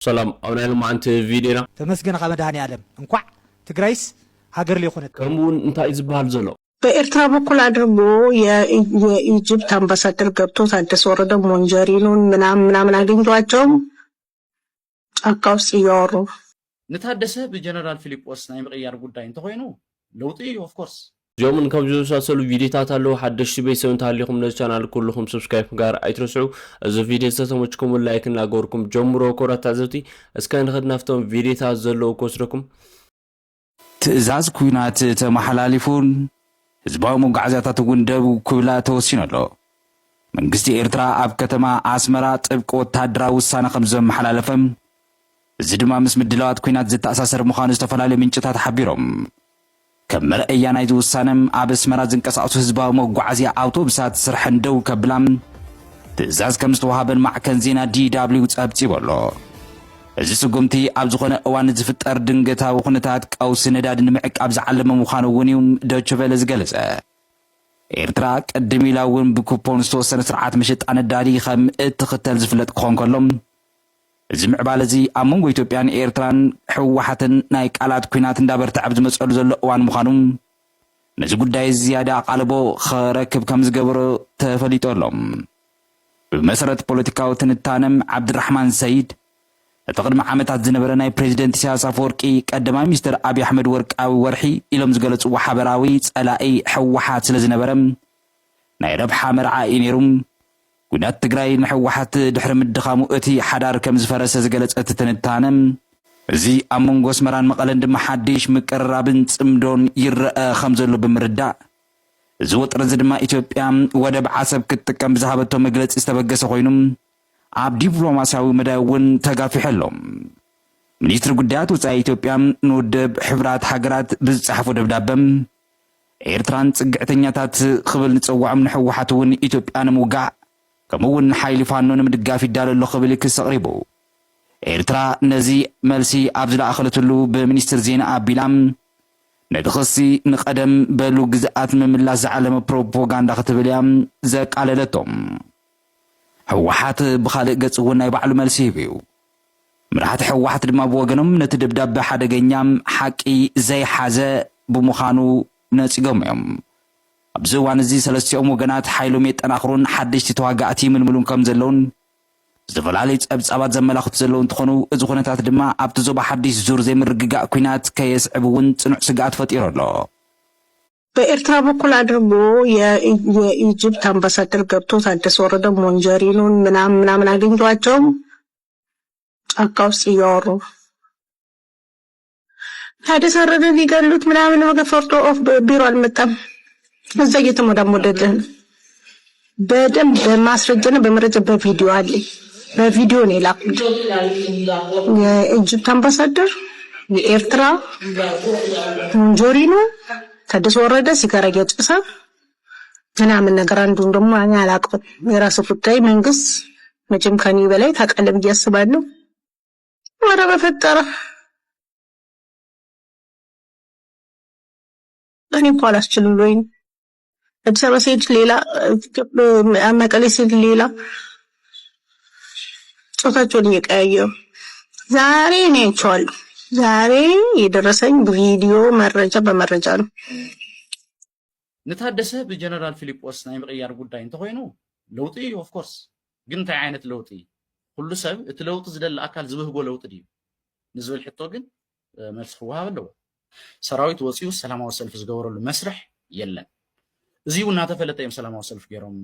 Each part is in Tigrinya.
ሰላም፣ ኣብ ናይ ሎማዓንቲ ቪድዮና። ተመስገን ኻ መድኃኔ ዓለም፣ እንኳዕ ትግራይስ ሃገር ለይኮነት። ከምኡ እውን እንታይ እዩ ዝበሃል ዘሎ? በኤርትራ በኩል አድርጎ የኢጅፕት አምባሳደር ገብቶ ታደሰ ወረደ ሞንጀሪኖን ምናምን ምናምን አግኝቷቸው ጫካ ውስጥ እያወሩ። ንታደሰ ብጀነራል ፊሊጶስ ናይ ምቕያር ጉዳይ እንተኾይኑ ለውጢ እዩ of course። እዚኦምን ከም ዝመሳሰሉ ቪዲዮታት ኣለዉ። ሓደሽቲ ቤተሰብ እንተሃሊኹም ነዚ ቻናል ኩልኹም subscribe ምግባር ኣይትረስዑ። እዚ ቪዲዮ ዝተመችኩም like እናገበርኩም ጀምሮ። ክቡራት ተዓዘብቲ፣ እስከ ንኸድ ናብቶም ቪዲዮታት ዘለዉ ክወስደኩም። ትእዛዝ ኲናት ተመሓላሊፉን ህዝባዊ መጓዓዝያታት እውን ደው ክብላ ተወሲኑ ኣሎ። መንግስቲ ኤርትራ ኣብ ከተማ ኣስመራ ጥብቂ ወተሃደራዊ ውሳነ ከም ዘመሓላለፈ፣ እዚ ድማ ምስ ምድላዋት ኲናት ዝተኣሳሰር ምዃኑ ዝተፈላለዩ ምንጭታት ሓቢሮም። ከም መርኣያ ናይዚ ውሳነ፣ ኣብ ኣስመራ ዝንቀሳቐሱ ህዝባዊ መጓዓዝያ ኣውቶቡሳት ስርሐን ደው ከብላ ትእዛዝ ከም ዝተዋሃበን ማዕከን ዜና ዲ ደብሊው ጸብጺቡ ኣሎ። እዚ ስጉምቲ ኣብ ዝኾነ እዋን ዝፍጠር ድንገታዊ ኩነታት ቀውሲ ነዳዲ ንምዕቃብ ዝዓለመ ምዃኑ እውን እዩ ዶይቸ ቬለ ዝገለጸ። ኤርትራ ቅድም ኢላ እውን ብኩፖን ዝተወሰነ ስርዓት መሸጣ ነዳዲ ከም እትኽተል ዝፍለጥ ክኾን ከሎ፣ እዚ ምዕባለ እዚ ኣብ መንጎ ኢትዮጵያን ኤርትራን ህወሓትን ናይ ቃላት ኲናት እንዳበርትዐ ኣብ ዝመጸሉ ዘሎ እዋን ምዃኑ፣ ነዚ ጉዳይ ዝያዳ ኣቓልቦ ክረክብ ከም ዝገበሮ ተፈሊጡ ኣሎ። ብመሰረት ፖለቲካዊ ትንታነ ዓብድራሕማን ሰይድ፣ እቲ ቅድሚ ዓመታት ዝነበረ ናይ ፕሬዚደንት ኢሳያስ ኣፈወርቂ ቀዳማይ ሚኒስትር ኣብይ ኣሕመድ ወርቃዊ ወርሒ ኢሎም ዝገለፅዎ ሓበራዊ ፀላኢ ህወሓት ስለ ዝነበረ፣ ናይ ረብሓ መርዓ እዩ ነይሩ። ኲናት ትግራይ ንህወሓት ድሕሪ ምድኻሙ እቲ ሓዳር ከም ዝፈረሰ ዝገለፀ እቲ ትንታነ፣ እዚ ኣብ መንጎ ኣስመራን መቐለን ድማ ሓድሽ ምቅርራብን ፅምዶን ይረአ ከም ዘሎ ብምርዳእ፣ እዚ ወጥሪ እዚ ድማ ኢትዮጵያ ወደብ ዓሰብ ክትጥቀም ብዝሃበቶ መግለፂ ዝተበገሰ ኮይኑ፣ ኣብ ዲፕሎማስያዊ መዳይ እውን ተጋፊሑ ኣሎ። ሚኒስትሪ ጉዳያት ወፃኢ ኢትዮጵያ ንውድብ ሕቡራት ሃገራት ብዝፀሓፎ ደብዳበ፣ ኤርትራን ፅግዕተኛታት ክብል ንፀውዖም ንህወሓት እውን ኢትዮጵያ ንምውጋእ ከምኡ እውን ሓይሊ ፋኖ ንምድጋፍ ይዳሎ ኣሎ ክብል ክሲ ኣቕሪቡ። ኤርትራ ነዚ መልሲ ኣብ ዝለኣኸለትሉ ብሚኒስትር ዜና ኣቢላ ነቲ ክሲ ንቐደም በሉ ግዝኣት ምምላስ ዝዓለመ ፕሮፓጋንዳ ክትብል እያ ዘቃለለቶ። ህወሓት ብኻልእ ገፅ እውን ናይ ባዕሉ መልሲ ሂቡ እዩ። መራሕቲ ህወሓት ድማ ብወገኖም ነቲ ደብዳበ ሓደገኛ ሓቂ ዘይሓዘ ብምዃኑ ነፂጎም እዮም። ኣብዚ እዋን እዚ ሰለስቲኦም ወገናት ሓይሎም የጠናኽሩን ሓደሽቲ ተዋጋእቲ ይምልምሉን ከም ዘለውን ዝተፈላለዩ ፀብፃባት ዘመላኽቱ ዘለዉ እንትኾኑ፣ እዚ ኩነታት ድማ ኣብቲ ዞባ ሓድሽ ዙር ዘይምርግጋእ ኲናት ከየስዕብ እውን ፅኑዕ ስግኣት ፈጢሩ ኣሎ። በኤርትራ በኩል አድርጎ የኢጅፕት አምባሳደር ገብቶ ታደሰ ወረደ ሞንጀሪኖን ምናምን ምናምን አግኝቷቸው ጫካ ውስጥ እያወሩ ታደሰ ወረደ ሊገሉት ምናምን ወገ ፈርቶ ኦፍ ቢሮ አልመጣም። እዛ እየተሞዳሞደልን በደንብ በማስረጃና በመረጃ በቪዲዮ አለኝ። በቪዲዮ ነው የላኩት። የኢጅፕት አምባሳደር፣ የኤርትራ ሞንጆሪኖ፣ ታደሰ ወረደ ሲጋራ እያጨሰ ምናምን ነገር አንዱን ደግሞ እኔ አላውቅም። የራሱ ጉዳይ መንግስት መቼም ከኔ በላይ ታውቃለህ ብዬ አስባለሁ። ኧረ በፈጠረ እኔ እኮ አላስችልም ብሎኝ ነው። አዲስ አበባ ስሄድ ሌላ፣ መቀሌ ስሄድ ሌላ፣ ጾታቸውን እየቀያየሩ ዛሬ እኔ አይቼዋለሁ። ዛሬ የደረሰኝ ቪዲዮ መረጃ በመረጃ ነው። ንታደሰ ብጀነራል ፊሊጶስ ናይ ምቕያር ጉዳይ እንተኾይኑ ለውጢ እዩ of course። ግን እንታይ ዓይነት ለውጢ? ኩሉ ሰብ እቲ ለውጢ ዝደሊ ኣካል ዝብህጎ ለውጢ ድዩ ንዝብል ሕቶ ግን መልሲ ክወሃብ ኣለዎ። ሰራዊት ወፂኡ ሰላማዊ ሰልፊ ዝገበረሉ መስርሕ የለን። እዚ እውን እናተፈለጠ እዮም ሰላማዊ ሰልፊ ገይሮም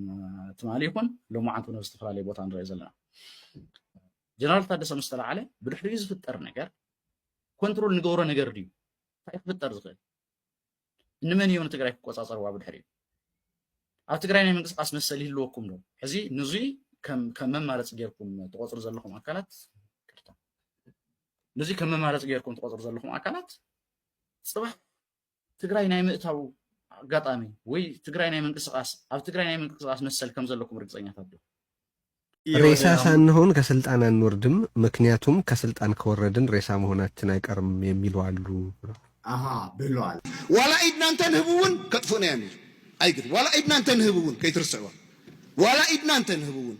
ትማሊ ይኹን ሎማዓንቲ እውን ኣብ ዝተፈላለዩ ቦታ ንሪኦ ዘለና። ጀነራል ታደሰ ምስ ተላዓለ ብድሕሪኡ ዝፍጠር ነገር ኮንትሮል ንገብሮ ነገር ድዩ? እንታይ ክፍጠር ዝኽእል? እንመን እዮም ንትግራይ ክቆፃፀርዋ ብድሕሪኡ? ኣብ ትግራይ ናይ ምንቅስቃስ መሰል ይህልወኩም ዶ? ሕዚ ንዙይ ከም ከም መማረፂ ጌርኩም ትቆፅሩ ዘለኹም ኣካላት ይቅርታ፣ ንዙይ ከም መማረፂ ጌርኩም ትቆፅሩ ዘለኹም ኣካላት ፅባሕ ትግራይ ናይ ምእታው ኣጋጣሚ ወይ ትግራይ ናይ ምንቅስቃስ ኣብ ትግራይ ናይ ምንቅስቃስ መሰል ከም ዘለኩም ርግፀኛታት ዶ? ሬሳ ሳንሆን ከስልጣን አንወርድም፣ ምክንያቱም ከስልጣን ከወረድን ሬሳ መሆናችን አይቀርም የሚሉ አሉ። አሃ ብለዋል። ዋላ ኢድና እንተንህብ እውን ከጥፉእና እዮም ኢሉ ኣይግድ ዋላ ኢድና እንተንህብ እውን ከይትርስዕዋ ዋላ ኢድና እንተንህብ እውን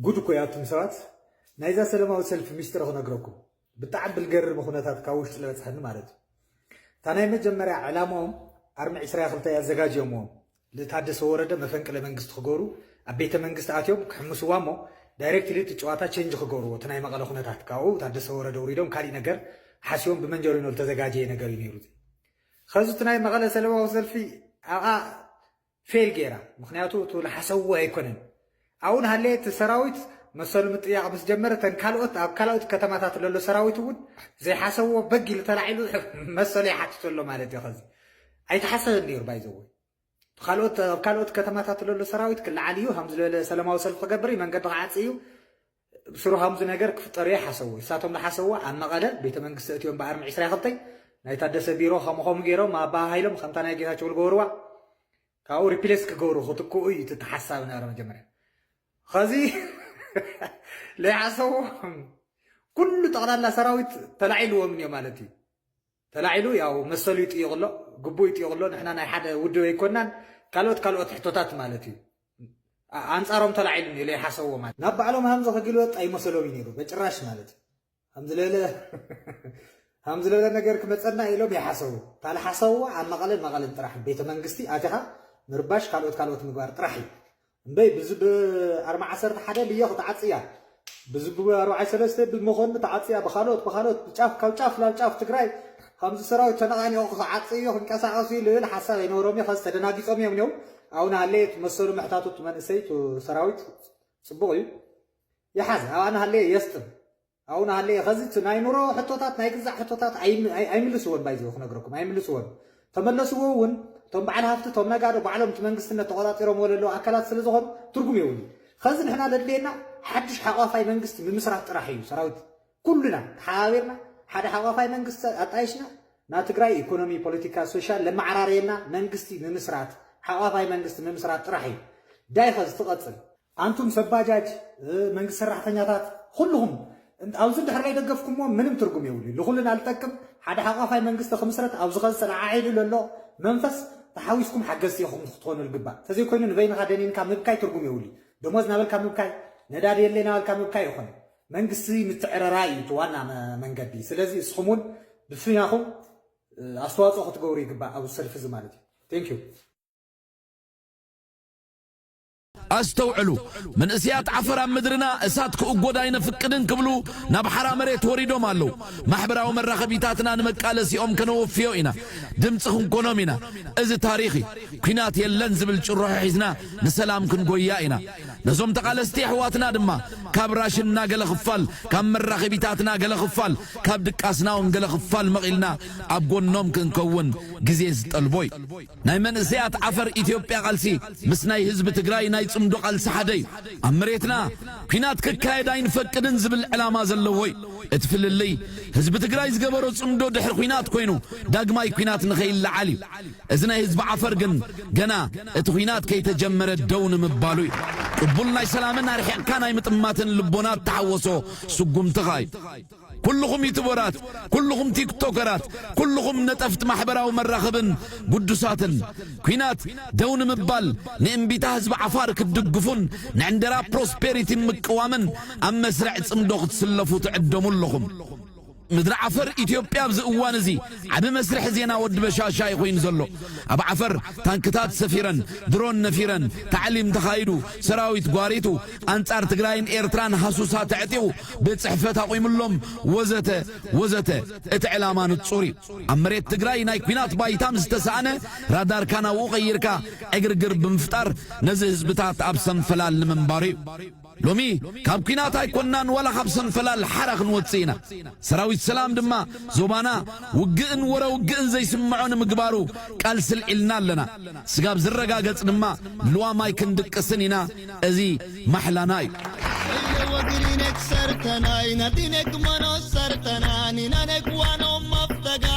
ጉድ እኮ እዩ ኣቱም ሰባት። ናይዛ ሰለማዊ ሰልፊ ሚስጥር ክነግረኩም። ብጣዕሚ ብልገርም ኩነታት ካብ ውሽጢ ዝበፅሐኒ ማለት እዩ። እታ ናይ መጀመርያ ዕላማኦም ኣርሚ ዕስራ ክልተ ኣዘጋጅዮምዎም፣ ንታደሰ ወረደ መፈንቅለ መንግስቲ ክገብሩ ኣብ ቤተ መንግስቲ ኣትዮም ክሕምስዋ እሞ፣ ዳይሬክትሊ እቲ ጨዋታ ቼንጅ ክገብርዎ፣ እቲ ናይ መቐለ ኩነታት። ካብኡ ታደሰ ወረደ ውሪዶም ካሊእ ነገር ሓስዮም ብመንጀሪኖ ዝተዘጋጀየ ነገር እዩ ነይሩ። ኸዚ እቲ ናይ መቐለ ሰለማዊ ሰልፊ ኣብኣ ፌል ገይራ። ምኽንያቱ እቲ ዝሓሰብዎ ኣይኮነን። ኣብኡ ንሃለየ እቲ ሰራዊት መሰሉ ምጥያቕ ምስ ጀመረ፣ እተን ካልኦት፣ ኣብ ካልኦት ከተማታት ለሎ ሰራዊት እውን ዘይሓሰብዎ በግ ኢሉ ተላዒሉ መሰሉ ይሓትት ዘሎ ማለት እዩ። ኸዚ ኣይተሓሰበን ነይሩ ባይዘዎ። ካልኦት፣ ኣብ ካልኦት ከተማታት ለሎ ሰራዊት ክለዓል እዩ፣ ከምዚ ዝበለ ሰላማዊ ሰልፊ ክገብር እዩ፣ መንገዲ ክዓጽ እዩ፣ ብስሩ ከምዚ ነገር ክፍጠር እዩ ሓሰብዎ። እሳቶም ዝሓሰብዎ ኣብ መቐለ ቤተ መንግስቲ እትዮም ብኣርሚ ዕስራ ክልተ ናይ ታደሰ ቢሮ ከምኡ ከምኡ ገይሮም ኣባ ሃይሎም ከምታ ናይ ጌታቸው ልገብርዋ ካብኡ ሪፕሌስ ክገብሩ ክትክኡ እዩ እቲ ሓሳብ ነበረ መጀመርያ። ኸዚ ለይሓሰብዎ ኩሉ ጠቕላላ ሰራዊት ተላዒልዎም እዮ ማለት እዩ። ተላዒሉ ያው መሰሉ ይጥይቕ ኣሎ፣ ግቡእ ይጥይቕ ኣሎ። ንሕና ናይ ሓደ ውድብ ኣይኮናን፣ ካልኦት ካልኦት ሕቶታት ማለት እዩ። ኣ-፣ ኣንጻሮም ተላዒሉ እዩ ለይሓሰብዎ ማለት። ናብ ባዕሎም ሃምዘ ክግልበጥ ኣይመሰሎም እዩ ነይሩ በጭራሽ ማለት እዩ። ሃምዚ ለለ ሃምዚ ለለ ነገር ክመጸና ኢሎም ይሓሰቡ። ታለ ሓሰብዎ ኣብ መቐለን መቐለን ጥራሕ ቤተ መንግስቲ ኣቲኻ ምርባሽ ካልኦት ካልኦት ምግባር ጥራሕ እዩ። እምበይ ብዚ ብኣርማ ዓሰርተ ሓደ ልዮ ክትዓጽያ፣ ብዚ ብኣርባዓይ ሰለስተ ብመኾኒ ተዓጽያ፣ ብኻልኦት ብኻልኦት ብጫፍ ካብ ጫፍ ናብ ጫፍ ትግራይ ከምዚ ሰራዊት ተነቓኒቑ ክዓጽዮ ክንቀሳቐሱ እዩ ልብል ሓሳብ ኣይነበሮም እዩ። ኸዚ ተደናጊጾም እዮም ነው። ኣብኡ ንሃለየ እቲ መሰሉ ምሕታቱ እቲ መንእሰይ እቲ ሰራዊት ጽቡቕ እዩ። ይሓዝ ኣብኣ ንሃለየ የስጥም። ኣብኡ ንሃለየ ኸዚ እቲ ናይ ኑሮ ሕቶታት ናይ ግዛዕ ሕቶታት ኣይም-፣ ኣይ-፣ ኣይምልስዎን ባይዘ ክነግረኩም ኣይምልስዎን። ተመለስዎ እውን እቶም በዓል ሃፍቲ እቶም ነጋዶ ባዕሎም እቲ መንግስትነት ተቆጣጢሮም ወለለዉ ኣካላት ስለ ዝኾኑ ትርጉም የብሉ። ኸዚ ንሕና ለድልየና ሓድሽ ሓቋፋይ መንግስቲ ምምስራት ጥራሕ እዩ። ሰራዊት ኩልና ተሓባቢርና ሓደ ሓቋፋይ መንግስቲ ኣጣይሽና ናብ ትግራይ ኢኮኖሚ፣ ፖለቲካ፣ ሶሻል ለመዓራረየና መንግስቲ ምምስራት፣ ሓቋፋይ መንግስቲ ምምስራት ጥራሕ እዩ። ዳይ ኸዚ ትቐጽል። ኣንቱም ሰብ ባጃጅ፣ እ፣ መንግስቲ ሰራሕተኛታት፣ ኩልኹም እን-፣ ኣብዚ እንድሕር ዘይደገፍኩምዎ ምንም ትርጉም የብሉ። ንኹልና ዝጠቅም ሓደ ሓቋፋይ መንግስቲ ክምስረት ኣብዚ ኸዚ ተለዓዒሉ ዘሎ መንፈስ ተሓዊስኩም ሓገዝቲ ኢኹም ክትኾኑ ዝግባእ። ተዘይኮይኑ ንበይንኻ ደኒንካ ምብካይ ትርጉም የብሉ። ደሞዝ ናበልካ ምብካይ፣ ነዳዲ የለ ናበልካ ምብካይ ይኾነ። መንግስቲ ምትዕርራይ እዩ እቲ ዋና መ-፣ መንገዲ። ስለዚ እስኹም እውን ብፍናኹም፣ እ፣ ኣስተዋፅኦ ክትገብሩ ይግባእ ኣብዚ ሰልፊ እዚ ማለት እዩ። Thank you። ኣስተውዕሉ፣ መንእሰያት ዓፈር ኣብ ምድርና እሳት ክእጎድ ኣይነፍቅድን ክብሉ ናብ ሓራ መሬት ወሪዶም ኣለዉ። ማሕበራዊ መራኸቢታትና ንመቃለሲኦም ከነወፍዮ ኢና፣ ድምፂ ክንኮኖም ኢና። እዚ ታሪኽ እዩ። ኲናት የለን ዝብል ጭርሖ ሒዝና ንሰላም ክንጎያ ኢና። ነዞም ተቓለስቲ ኣሕዋትና ድማ ካብ ራሽንና ገለ ክፋል፣ ካብ መራኸቢታትና ገለ ክፋል፣ ካብ ድቃስና እውን ገለ ክፋል መቒልና ኣብ ጎኖም ክንከውን ግዜ ዝጠልቦ እዩ። ናይ መንእሰያት ዓፈር ኢትዮጵያ ቃልሲ ምስ ናይ ህዝቢ ትግራይ ናይ ጽምዶ ቃልሲ ሓደ እዩ። ኣብ መሬትና ኲናት ክካየድ ኣይንፈቅድን ዝብል ዕላማ ዘለዎ እዩ። እቲ ፍልልይ፣ ህዝቢ ትግራይ ዝገበሮ ጽምዶ ድሕሪ ኲናት ኮይኑ ዳግማይ ኲናት ንኸይለዓል እዩ። እዚ ናይ ህዝቢ ዓፈር ግን ገና እቲ ኲናት ከይተጀመረ ደው ንምባሉ እዩ። ቅቡል ናይ ሰላምን ኣርሒቕካ ናይ ምጥማትን ልቦና እተሓወሶ ስጉምትኻ እዩ። ኩልኹም ዩቱበራት፣ ኩልኹም ቲክቶከራት፣ ኩልኹም ነጠፍቲ ማሕበራዊ መራኸብን ግዱሳትን፣ ኲናት ደው ንምባል ንእምቢታ ህዝቢ ዓፋር ክትድግፉን ንዕንደራ ፕሮስፔሪቲ ምቅዋምን ኣብ መስርዕ ጽምዶ ክትስለፉ ትዕደሙ ኣለኹም። ምድሪ ዓፈር ኢትዮጵያ ኣብዚ እዋን እዚ ዓቢ መስርሕ ዜና ወዲ በሻሻ እዩ ኮይኑ ዘሎ። ኣብ ዓፈር ታንክታት ሰፊረን፣ ድሮን ነፊረን፣ ታዕሊም ተኻይዱ፣ ሰራዊት ጓሪቱ፣ ኣንጻር ትግራይን ኤርትራን ሃሱሳ ተዕጢቑ፣ ቤት ጽሕፈት ኣቑሙሎም፣ ወዘተ ወዘተ። እቲ ዕላማ ንጹር እዩ። ኣብ መሬት ትግራይ ናይ ኲናት ባይታ ምስ ተሳእነ፣ ራዳርካ ናብኡ ቀይርካ ዕግርግር ብምፍጣር ነዚ ህዝብታት ኣብ ሰንፈላል ንምንባሩ እዩ። ሎሚ ካብ ኲናት ኣይኮንናን ዋላ ካብ ሰንፈላል ሓራ ክንወጽእ ኢና። ሰራዊት ሰላም ድማ ዞባና ውግእን ወረ ውግእን ዘይስምዖ ንምግባሩ ቃልሲ ኣልዒልና ኣለና። ስጋብ ዝረጋገጽ ድማ ልዋም ኣይክንድቅስን ኢና። እዚ ማሕላና እዩ። Sartanai, na tinek mano sartanani, na nek wano maftaga.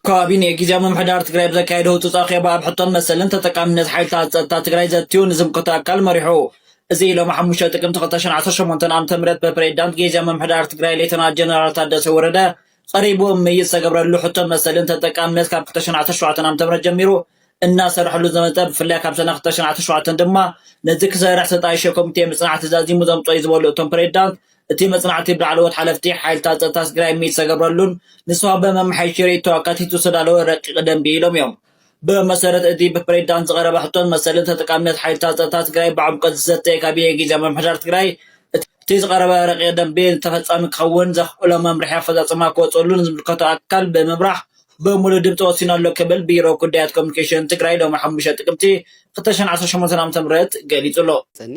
ካቢኔ ግዝያዊ ምምሕዳር ትግራይ ብዘካየዶ ህጹጽ ኣኼባ ኣብ ሕቶን መሰልን ተጠቃምነት ሓይልታት ጸጥታ ትግራይ ዘትዩ ንዝምልከቶ ኣካል መሪሑ። እዚ ሎሚ ሓሙሽተ ጥቅምቲ ክልተ ሽሕን ዓሰርተ ሸሞንተን ዓመተ ምህረት ብፕሬዚዳንት ግዝያዊ ምምሕዳር ትግራይ ሌተናል ጀነራል ታደሰ ወረደ ቀሪቡ ምይይጥ ዝተገብረሉ ሕቶን መሰልን ተጠቃምነት ካብ ክልተ ሽሕን ዓሰርተ ሸውዓተን ዓመተ ምህረት ጀሚሩ እናሰርሐሉ ዝመጸ፣ ብፍላይ ካብ ሰነ ክልተ ሽሕን ዓሰርተ ሸውዓተን ድማ ነዚ ክሰርሕ ዝተጣየሸ ኮሚቴ ምጽናዕቲ ዛዚሙ ዘምጽኦ እዩ ዝበሉ እቶም ፕሬዚዳንት፣ እቲ መጽናዕቲ ብላዕለዎት ሓለፍቲ ሓይልታት ጸጥታ ትግራይ ምይይጥ ዝተገብረሉን ንዝተዋህበ መመሓየሺ ርእይቶ ኣካቲቱ ዝተዳለወ ረቂቕ ደንቢ ኢሎም እዮም። ብመሰረት እቲ ብፕሬዚዳንት ዝቐረበ ሕቶን መሰልን ተጠቃምነት ሓይልታት ጸጥታ ትግራይ ብዕምቆት ዝዘተየ ካቢኔ ግዝያዊ ምምሕዳር ትግራይ፣ እቲ ዝቐረበ ረቂቕ ደንቢ ተፈጻሚ ክኸውን ዘኽእሎ መምርሒ ኣፈጻጽማ ክወፀሉ ንዝምልከቶ ኣካል ብምምራሕ ብምሉእ ድምፂ ወሲኑ ኣሎ ክብል ቢሮ ጉዳያት ኮሚኒኬሽን ትግራይ ሎሚ ሓሙሽተ ጥቅምቲ ክልተ ሽሕን ዓሰርተ ሸሞንተን ዓመተ ምህረት ገሊጹ ኣሎ። ጸኒ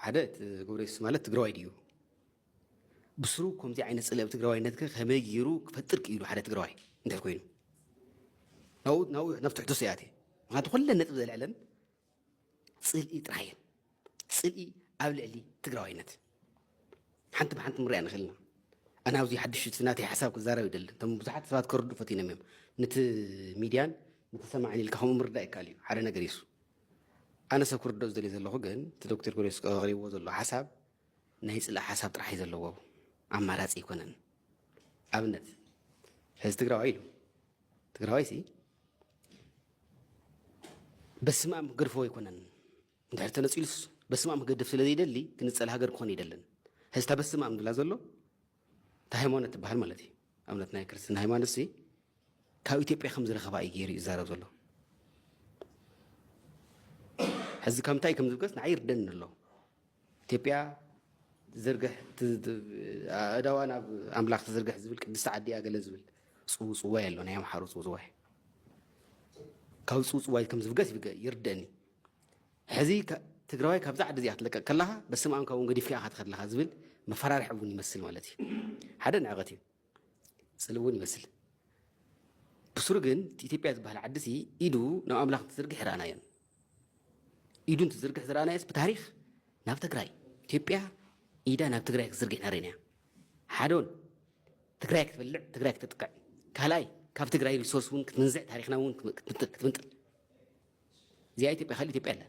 ሓደ እቲ ገብረየሱስ ማለት ትግራዋይ ድዩ? ብስሩ ከምዚ ዓይነት ጽልኢ ኣብ ትግራዋይነትከ ከመይ ገይሩ ክፈጥር ክኢሉ ሓደ ትግራዋይ እንድሕር ኮይኑ? ናብኡ ናብኡ ናብ ትሕቱ ሰያቴ። ምኽንያቱ ኩለን ነጥብ ዘልዕለን ጽልኢ ጥራሕ እየን። ጽልኢ ኣብ ልዕሊ ትግራዋይነት። ሓንቲ ብሓንቲ ክንሪኣ ንኽእል ኢና። ኣነ ኣብዚ ሓድሽ እቲ ናተይ ሓሳብ ክዛረብ ይደሊ። እቶም ብዙሓት ሰባት ክርድኡ ፈቲኖም እዮም። ነቲ ሚድያን ነቲ ሰማዕን ኢልካ ከምኡ ምርዳእ ይከኣል እዩ። ሓደ ነገር እዩ እሱ። ኣነ ሰብ ክርድኦ ዝደልዮ ዘለኹ ግን እቲ ዶክተር ገብረየሱስ ቀሪብዎ ዘሎ ሓሳብ ናይ ጽልኢ ሓሳብ ጥራሕ እዩ ዘለዎ። ኣማራጺ ኣይኮነን። ኣብነት ሕዚ ትግራዋይ ኢሉ። ትግራዋይ ሲ በስማም ክገድፎ ኣይኮነን። እንድሕር ተነጺሉስ በስማም ክገድፍ ስለ ዘይደሊ ክንጸል ሃገር ክኾን ይደልን። ሕዚ እታ በስማም ዝብላ ዘሎ እታ ሃይማኖት ትበሃል ማለት እዩ። ኣብነት ናይ ክርስትና ሃይማኖት ሲ ካብ ኢትዮጵያ ከም ዝረኸባ እዩ ገይሩ እዩ ዝዛረብ ዘሎ። ሕዚ ካብ ምንታይ ከም ዝብገስ ንዓይ ይርደኒ ኣሎ። ኢትዮጵያ ትዝርግሕ ት- ት- ኣእዳዋ ናብ ኣምላኽ ትዝርግሕ ዝብል ቅድስቲ ዓዲ እያ ገለ ዝብል ጽውጽዋይ ኣሎ፣ ናይ ኣምሓሩ ጽውጽዋይ። ካብ ጽውጽዋይ ከም ዝብገስ ይብገ- ይርደኒ። ሕዚ ከ- ትግራዋይ ካብዛ ዓዲ እዚኣ ክትለቀቅ ከለኻ በስመ ኣብ ካብውን ገዲፍካ ኢኻ ትኸድ ኣለኻ ዝብል መፈራርሒ እውን ይመስል ማለት እዩ። ሓደ ንዕቐት እዩ። ጽልኢ እውን ይመስል። ብስሩ ግን እቲ ኢትዮጵያ ዝበሃል ዓዲ ሲ ኢዱ ናብ ኣምላኽ እንትዝርግሕ ይረኣናዮን። ኢዱ እንትዝርግሕ ዝረኣናዮስ ብታሪኽ ናብ ትግራይ። ኢትዮጵያ ኢዳ ናብ ትግራይ ክትዝርግሕ ኢና ርኢናያ። ሓደ እውን ትግራይ ክትበልዕ፣ ትግራይ ክተጥቅዕ። ካልኣይ ካብ ትግራይ ሪሶርስ እውን ክትምንዝዕ፣ ታሪኽና እውን ክትምንጥል ክትምንጥል። እዚኣ ኢትዮጵያ ካልእ ኢትዮጵያ ኣላ።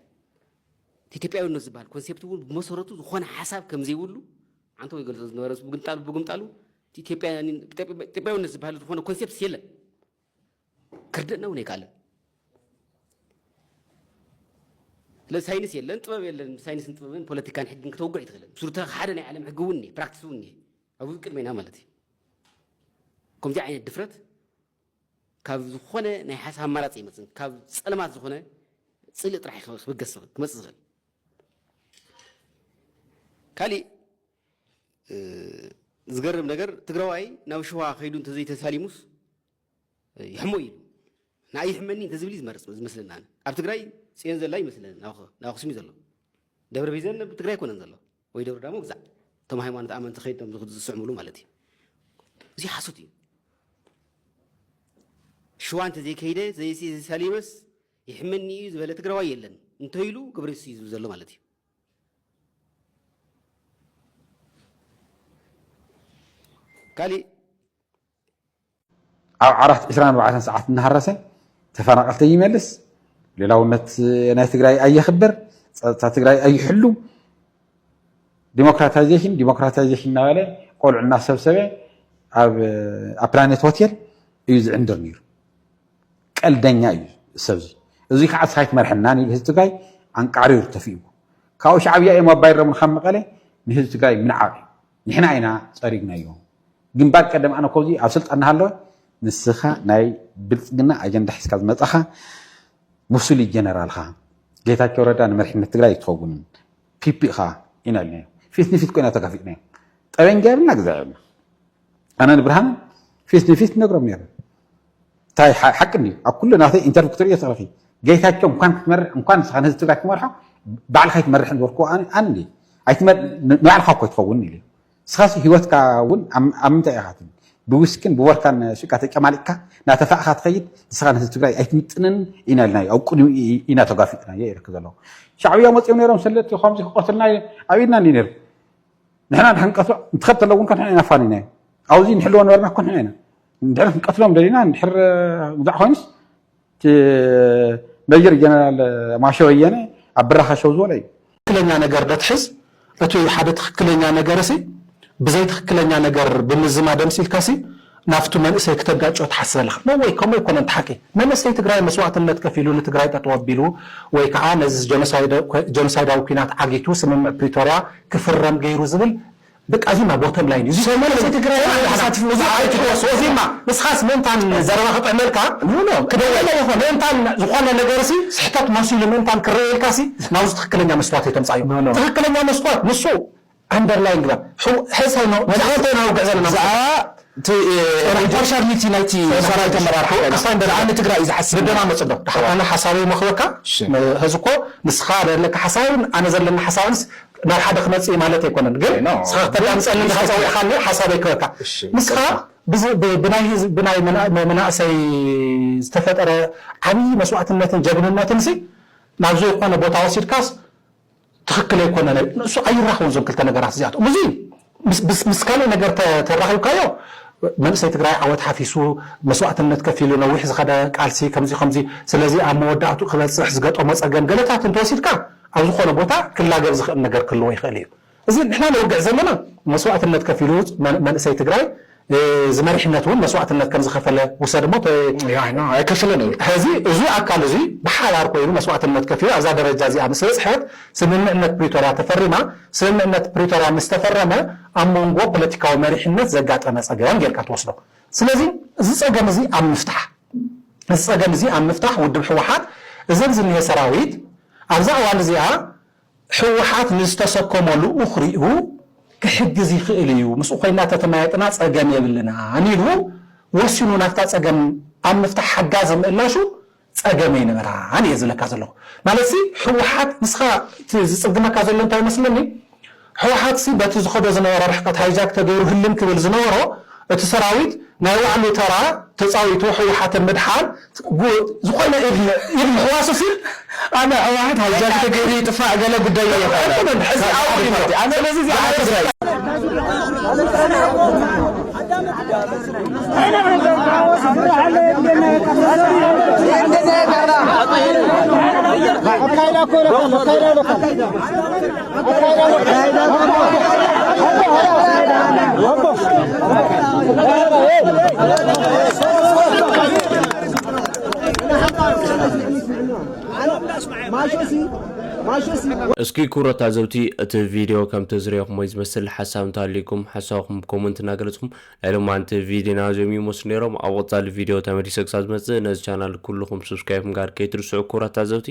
ኢትዮጵያውነት ዝበሃል ኮንሴፕት እውን ብመሰረቱ ዝኾነ ሓሳብ ከም ዘይብሉ ዓንቶ ወይ ገልጾ ዝነበረ ብግምጣሉ ብግምጣሉ ኢትዮጵያ ኢትዮጵያውነት ዝበሃል ዝኾነ ኮንሴፕት የለን። ክርደና እውን ኣይከኣለን። ስለዚ ሳይንስ የለን፣ ጥበብ የለን። ሳይንስን ጥበብን ፖለቲካን ሕግን ክተውግዕ ኣይትኽእልን። ብስሩታ ሓደ ናይ ዓለም ሕጊ እውን እኒሀ፣ ፕራክቲስ እውን እኒሀ። ኣብ ቅድሜና ማለት እዩ። ከምዚ ዓይነት ድፍረት ካብ ዝኾነ ናይ ሓሳብ ኣማራፂ ይመፅን ካብ ፀለማት ዝኾነ ፅልእ ጥራሕ ክበገስ ክመፅእ ዝኽእል። ካሊእ ዝገርም ነገር ትግራዋይ ናብ ሽዋ ከይዱ እንተዘይተሳሊሙስ ይሕሞ ኢሉ ንኣይ ይሕመኒ እንተዝብል እዩ ዝመርፅ ዝመስለና። ኣብ ትግራይ ፅዮን ዘላ ይመስለኒ ናብ ኣኽሱም እዩ ዘሎ። ደብረ ቢዘን ኣብ ትግራይ ኣይኮነን ዘሎ ወይ ደብረ ዳሞ ግዛዕ እቶም ሃይማኖት ኣመንቲ ከይዶም ዝስዕምሉ ማለት እዩ። እዚ ሓሶት እዩ። ሽዋ እንተዘይከይደ ዘይሳሊመስ ይሕመኒ እዩ ዝበለ ትግራዋይ የለን እንተኢሉ ገብረየሱስ እዩ ዝብል ዘሎ ማለት እዩ። ካሊእ ኣብ ዓራት ዕስራን ኣርባዕተን ሰዓት እናሃረሰ ተፈናቐልቲ ይመልስ፣ ሉዓላውነት ናይ ትግራይ ኣየኽብር፣ ፀጥታ ትግራይ ኣይሕሉ፣ ዲሞክራታይዜሽን ዲሞክራታይዜሽን እናበለ ቆልዑ እናሰብሰበ ኣብ ኣብ ፕላኔት ሆቴል እዩ ዝዕንድር ነይሩ። ቀልደኛ እዩ ሰብ እዚ። እዚ ከዓ ንስኻ ኣይትመርሐናን ኢሉ ህዝቢ ትግራይ ኣንቃዕሪሩ ተፊእዎ። ካብኡ ሻዕብያ እዮም ኣባይሮም ካብ መቐለ ንህዝቢ ትግራይ ምንዓቕ እዩ። ንሕና ኢና ፀሪግናዮ። ግንባር ቀደም ኣነ ኮዚ ኣብ ስልጣን እናሃለወ ንስኻ ናይ ብልፅግና ኣጀንዳ ሒዝካ ዝመፃኻ ብሱል ጀነራልኻ ጌታቸው ረዳ ንመሪሕነት ትግራይ ኣይትኸውንን ፒፒ ኢኻ ኢና ኢልናዮ። ፊት ንፊት ኮይና ተጋፊጥናዮ። ጠበንጃ የብልና ግዛዕ የብልና። ኣነ ንብርሃነ ፊት ንፊት ነግሮም ነይሩ። እንታይ ሓ- ሓቂ እንድዩ? ኣብ ኩሉ ናተይ ኢንተርቪው ክትርእዮ ትኽእልኺ። ጌታቸው እንኳን ክትመርሕ እንኳን ንስኻ ንህዝቢ ትግራይ ክትመርሖ ባዕልኻ ኣይትመርሕን ዝበልክዎ ኣነ ኣነ እንድዩ። ኣይትመር- ን- ንባዕልኻ እኮ ኣይትኸውን ኢሉ። ንስኻስ ህይወትካ እውን ኣብ ኣብ ምንታይ ኢኻ ትብል? ብዊስክን ብወርካን ሱቃ ተጨማሊቕካ ናተፋእኻ ትኸይድ ንስኻ ንህዝቢ ትግራይ ኣይትምጥንን ኢና ኢልናዮ። ኣብ ቅድሚኡ ኢና ተጋፊጥናዮ ይረክ ዘለኹ። ሻዕብያ መፂኦም ነይሮም ሰለቲ ከምዚ ክቐትልና ኣብ ኢድና እንዲ ነይሩ። ንሕና ንሕንቀሶ እንትኸብ ተለውን ከንሕና ኢና ፋኒናዮ። ኣብዚ ንሕልዎ ነበርና እኮ ንሕና ኢና። እንድሕር ክንቀትሎም ደሊና እንድሕር ግዛዕ ኮይኑስ እቲ ሜጀር ጀነራል ማሾ በየነ ኣብ ብራኻ ሸው ዝበሎ እዩ። ትኽክለኛ ነገር ደትሕዝ እቲ ሓደ ትኽክለኛ ነገር ሲ ብዘይ ትኽክለኛ ነገር ብምዝማደም ሲልካ ሲ ናብቱ መንእሰይ ክተጋጮ ትሓስብ ኣለኻ። No way፣ ከምኡ ኣይኮነን እቲ ሓቂ። መንእሰይ ትግራይ መስዋእትነት ከፊሉ ንትግራይ ጠጠው ኣቢሉ ወይ ከዓ ነዚ ጀኖሳይዳዊ ኲናት ዓጊቱ ስምምዕ ፕሪቶርያ ክፍረም ገይሩ ዝብል በቃ እዚማ ቦተም ላይን እዩ። እዚ ሰው ማለት ትግራይ ተሳትፎ እዚ ኣይትወስ እዚማ ንስኻስ ምእንታን ዘረባ ክጥዕመልካ ክደወለ ይኾን ምእንታን ዝኾነ ነገር ሲ ስሕተት መሲሉ ምእንታን ክረየልካ ሲ ናብዚ ትኽክለኛ መስትዋት የተምፃዮ ትኽክለኛ መስትዋት ንሱ ኣንደርላይን ግበር ሕሳይ ነው መድሓንተ ናውግዕ ዘለና ብዛዕባ ፓርሻሊቲ ናይቲ ሰራዊት ኣመራርሓ ስታንደርድ ኣነ ትግራይ እዩ ዝሓስብ ደማመፅ ዶ ኣነ ሓሳበይ መኽበካ ህዚ እኮ ንስኻ ዘለካ ሓሳብን ኣነ ዘለና ሓሳብንስ ናብ ሓደ ክመፅእ ማለት ኣይኮነን ግን ንስኻ ከተዳምፀኒ እንድኻ ፀዊዕኻኒ ሓሳበይ ክበካ ንስኻ ብናይ መናእሰይ ዝተፈጠረ ዓብዪ መስዋእትነትን ጀግንነትን ሲ ናብ ዘይኮነ ቦታ ወሲድካስ ትኽክል ኣይኮነን ንሱ ኣይራኸቡን ዞም ክልተ ነገራት እዚኣቶም እዚ ምስ ካልእ ነገር ተራኺብካዮ መንእሰይ ትግራይ ዓወት ሓፊሱ መስዋእትነት ከፊሉ ነዊሕ ዝኸደ ቃልሲ ከምዚ ከምዚ ስለዚ ኣብ መወዳእቱ ክበፅሕ ዝገጠሞ ፀገም ገለታት እንተወሲድካ ኣብ ዝኾነ ቦታ ክላገብ ዝኽእል ነገር ክህልዎ ይኽእል እዩ እዚ ንሕና ነውግዕ ዘለና መስዋእትነት ከፊሉ መንእሰይ ትግራይ ዝመሪሕነት እውን መስዋእትነት ከም ዝኸፈለ ውሰድ እሞ ኣይከፍለን እዩ። ሕዚ እዚ ኣካል እዚ ብሓባር ኮይኑ መስዋእትነት ከፊሉ ኣብዛ ደረጃ እዚኣ ምስ በፅሐት ስምምዕነት ፕሪቶርያ ተፈሪማ። ስምምዕነት ፕሪቶርያ ምስ ተፈረመ ኣብ መንጎ ፖለቲካዊ መሪሕነት ዘጋጠመ ፀገም ጌርካ ትወስዶ። ስለዚ እዚ ፀገም እዚ ኣብ ምፍታሕ እዚ ፀገም እዚ ኣብ ምፍታሕ ውድብ ህወሓት እዘን ዝኒሀ ሰራዊት ኣብዛ እዋን እዚኣ ህወሓት ንዝተሰከሞ ልኡኽ ሪኡ ክሕግዝ ይኽእል እዩ፣ ምስኡ ኮይና ተተመያየጥና ፀገም የብልናን ኢሉ ወሲኑ ናብታ ፀገም ኣብ ምፍታሕ ሓጋዚ ምእላሹ ፀገም ኣይነበራን እየ ዝብለካ ዘለኹ። ማለት ሲ ህወሓት ንስኻ እቲ ዝፅግመካ ዘሎ እንታይ ይመስለኒ ህወሓት ሲ በቲ ዝኸዶ ዝነበረ ርሕቀት ሃይጃክ ተገይሩ ህልም ክብል ዝነበሮ እቲ ሰራዊት ናይ ባዕሉ ተራ ተፃዊቱ ህወሓት ንምድሓን ዝኾነ ኢድ ምሕዋሱ ሲ ኣነ ህወሓት ሃይጃክ ተገይሩ ይጥፋእ ገለ ጉዳይ ኣይኮነን። ሕዚ ኣብኡ እዩ ዘሎ። ኣነ በዚ እዚ ኣነ ትግራይ ኣካይዳ እኮ ይረካሎ ኣካይዳ ይረካሎ እስኪ ክቡራት ታዘብቲ እቲ ቪድዮ ከም ተዝረየኹሞ ዝመስል ሓሳብ እንተሃልዩኩም ሓሳብኩም ብኮመንት እናገለፅኩም ናይ ሎማንቲ ቪድዮና እዚኦም ይመስሉ ነይሮም ኣብ ቀፃሊ ቪድዮ ተመሊሰ ክሳብ ዝመፅእ ነዚ ቻናል ኩልኹም subscribe ምግባር ከይትርስዑ ክቡራት ታዘብቲ